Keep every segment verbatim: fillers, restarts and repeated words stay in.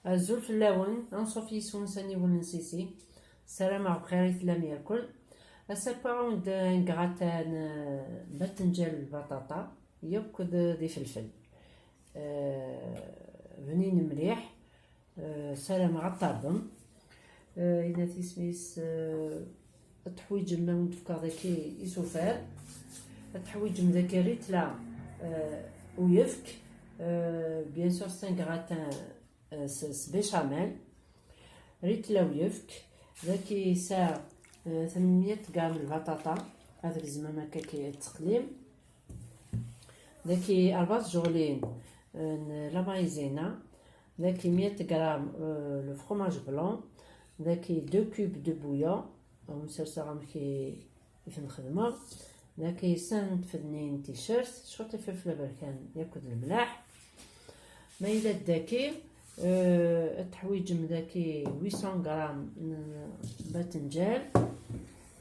Azul fell-awen, anṣuf yis-wen s aniwel n Sisi. Ssarameɣ bxir i tellam yerkul. Ass-a, wwiɣ-awen-d un gratin, euh, batenjal lbaṭaṭa, yakk d, d ifelfel. Euh, bnin mliḥ. Euh, ssarameɣ ad t-tardem. Euh, yenna tismi-s, euh, ad teḥwiǧem ma wen-d-fkeɣ daki isufar. Ad teḥwiǧem daki rritla, euh, uyefk. Euh, bien sûr, c'est un gratin, euh, s, s béchamel. Rritla uyefk. Daki yesɛa, euh, tmenmya gram lbaṭaṭa. Ad gezmem akka ki teqlim. Daki rebɛa tjeɣlin, euh, n la maïzena. Daki mya gram, euh, le fromage blanc. Daki deux cubes de bouillon. Am serseɣ amek i, i ten-xedmeɣ. Daki snat tfednin n ticcert, cwiṭ ifelfel aberkan yakk d lemlaḥ. Ma yella d daki, euh, ad teḥwiǧem daki huit cents gram n batenjal,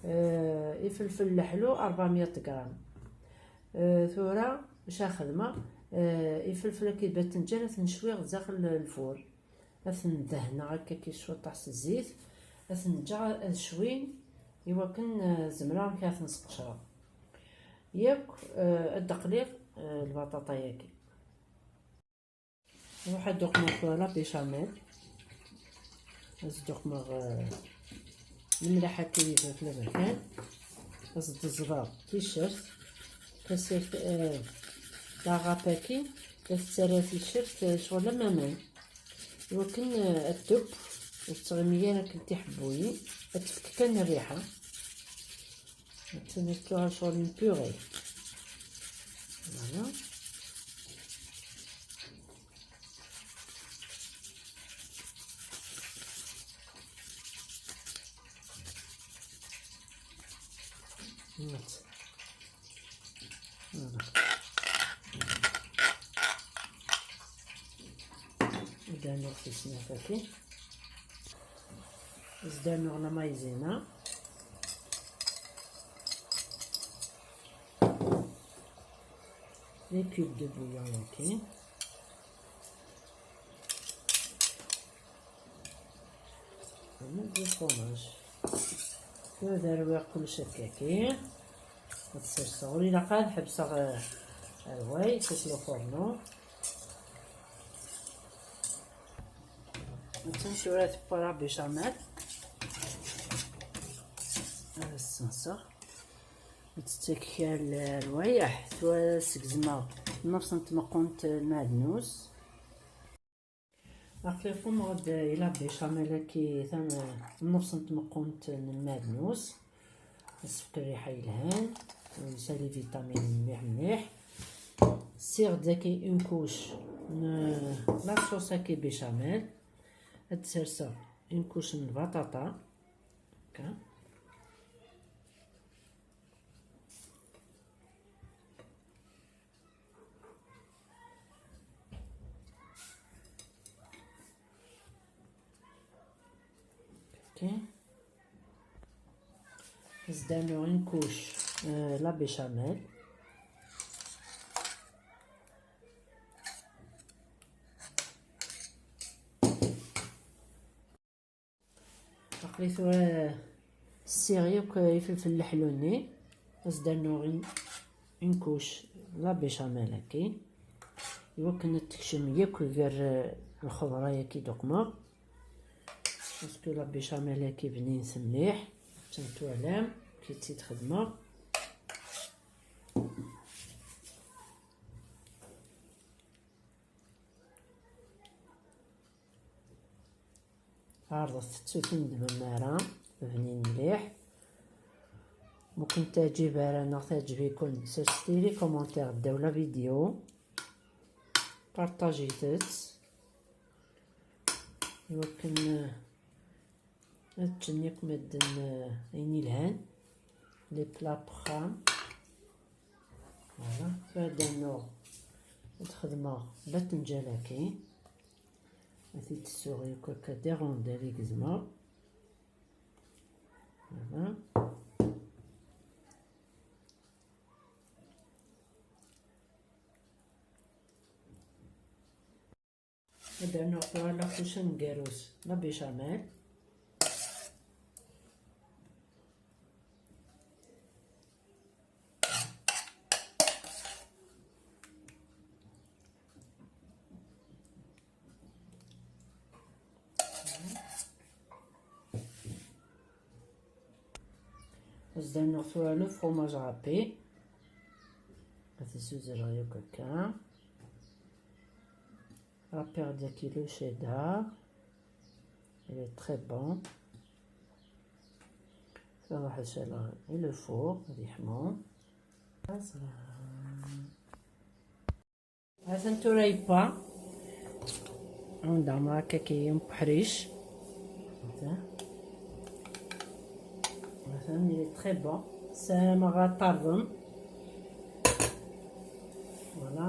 euh, ifelfel leḥlu rebɛemya gram. Euh, tura, acu ara xedmeɣ? Euh, ifelfel akked batenjal ad ten-cwiɣ daxel lfur. Ad ten-dehneɣ akka ki cwiṭaḥ s zzit. Ad ten-ǧǧeɣ ad cwin, iwakken, euh, zemreɣ amek ara ten-sqecreɣ. Yakk, euh, ad d-qliɣ, euh, lbaṭaṭa-yagi. Nruḥ ad d-uqmeɣ tura la béchamel. Ad d-uqmeɣ, euh, lemlaḥ akka yid-, ɣef laberkan. Ad d-ẓḍeɣ ticcert. Tasirt, euh, la râpe-agi, la tettarra ticcert, euh, ccɣel am aman. Iwakken, euh, ad tdeww, ur tettɣimi ara akken tiḥebbuyin, ad tefk kan rriḥa. Ad tini tuɣal ccɣel une purée. Voilà. Voilà. Ad d-rnuɣ tisnafat-i. Ad d-rnuɣ la maïzena. Les cubes de bouillon-agi. Du fromage. Tura ad rwiɣ kullec akkagi. Ad serseɣ. Ur ilaq ad ḥebseɣ, eh, rrway, c'est le fourneau. Attan tura tewwa la béchamel. Ad ssenseɣ. Ad tettak kra n rrwayeḥ. Tura ad s-gezmeɣ nnefṣ n tmeqqunt n lmeɛdnus. Aql-ikum ɣ-d i la béchamel-agi tam-, nnefṣ n tmeqqunt n lmeɛdnus. Ad s-tefk rriḥa yelhan, yesɛa les vitamines mliḥ mliḥ. Ssiɣ-d daki une couche n la sauce-agi béchamel. Ad d-serseɣ une couche n lbaṭaṭa. Akka. Ok. Ad d-rnuɣ une couche, euh, la béchamel. Aql-i tura ssiɣ yakk ifelfel leḥlu-nni, ad s-d-rnuɣ une, une couche la béchamel-agi, iwakken ad tekcem yakk gar, eh, lxeḍra-yagi d-uqmeɣ. Parce que la béchamel-agi bnin mliḥ, attan twalam ki tt-id-xedmeɣ. Ɛerḍet-tt ur tendemem ara, bnin mliḥ. Ma ur ken-teɛǧib ara neɣ teɛǧeb-iken, serset-iyi les commentaires ddaw la vidéo. Partagit-tt. Iwakken, eh, ad ččen yakk medden, eh, ayen ilhan. Les plats n uxxam. Voilà. Tura ad d-rnuɣ, ad xedmeɣ batenǧal-agi. Ad t-id-ssuɣ yakk akka des rondelles i gezmeɣ. Voilà. Ad rnuɣ tura la kucin n gerrus, la béchamel. Ad rnuɣ tura le fromage râpé. Ad t-ssuzreɣ yakk akka. Râpiɣ-d akk le cheddar. Il est très bon. Ad ruḥ ad caleɣ i le four, ad yeḥmu. Atan tura yebba. Anda ma akka kayum uḥric. Ata. Atan, il est très bon. Ssarameɣ ad tarḍem. Voilà.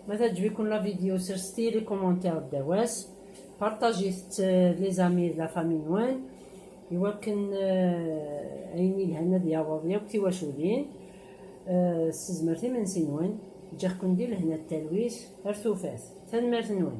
Ma teɛǧeb-iken la vidéo, sers-iyi les commentaires ddaw-as. Partagez-t, euh, les amis de la famille-nwen. Iwakken, euh, ayen yelhan ad yaweḍ yakk tiwaculin. Euh, s tezmert imensi-nwen. Ǧǧiɣ-ken di lehna d talwit. Ar tufat. Tanemmirt-nwen.